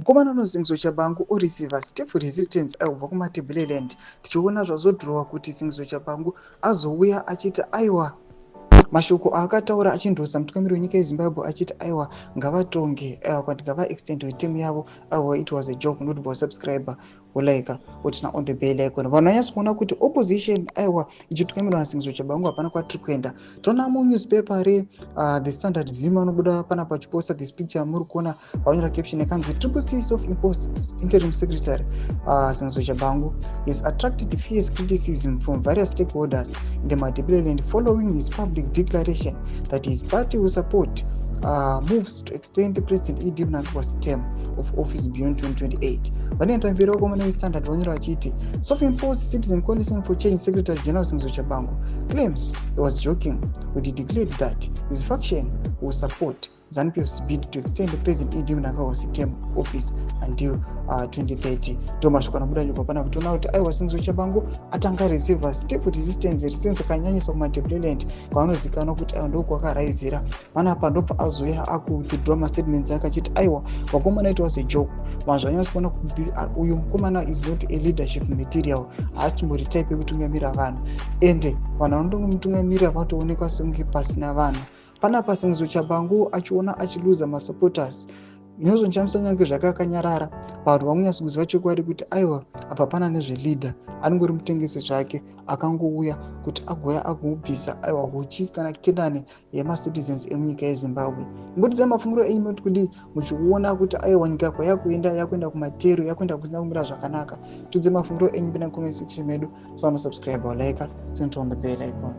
Mukomana anonzi Tshabangu oreceiva stiff resistance aibva kuMatabeleland. Tichiona zvazodhirowa kuti Sengezo Tshabangu azouya achiti aiwa, mashoko aakataura achindosa mutungamiri wenyika yeZimbabwe achiti aiwa, ngavatonge, aiwa, kuti ngavaextend term yavo, aiwa, it was a joke. Notibva wasubscribe, wolike, woturn on the bell icon. Vanhu vanyatso kuona kuti opposition, aiwa, ichitungamirwa naSengezo Tshabangu, hapana kwatiri kuenda. Toona munewspaper re The Standard Zima anobuda panapa achiposta this picture muri kuona, vanyora caption yakanzi "Triple C self imposed interim secretary Sengezo Tshabangu has attracted fierce criticism from various stakeholders in the Matabeleland following his public declaration that his party will support moves to extend President ED Mnangagwa's term of office beyond 2028." Vanoenda mberi vakomana veStandard, vanyora vachiti "Self-imposed Citizen Coalition for Change Secretary General Sengezo Tshabangu claims he was joking when he declared that his faction will support ZANU-PF's bid to extend President ED Mnangagwa's term office until 2030." Ndo mashoko anobuda nyika pana kutoona kuti aiwa, Sengezo Tshabangu atanga receiver stiff resistance, resistance akanyanyisa kuMatabeleland kwaanozikanwa kuti aiwa, ndokwakaraizira. Panapa ndobva azouya akuwithdraw mastatements ake achiti aiwa, vakomana, it was a joke. Vanhu zvanyatso kuona kuti uyu mukomana is not a leadership material, haasi tombori type yekutungamira vanhu, ende vanhu vanondomutungamirira vatoonekwa sekunge pasina vanhu. Panapa Sengezo Tshabangu achiona achiluza masupporters. Inozondishamisa, nyange zvakakanyarara, vanhu vamunyatso kuziva chokwadi kuti aiwa, apa pana nezveleader, anongori mutengesi zvake akangouya kuti agouya agobvisa, aiwa, huchi kana kenani yemacitizens emunyika yeZimbabwe. Mbudidza mafungiro enyu moti kudii muchiona kuti aiwa, nyika kwayakuenda, yakuenda kumatero, yakuenda kusina kumira zvakanaka? Tudze mafungiro enyu pina comment section medu. Musanosubscribe, like, turn on the bell icon.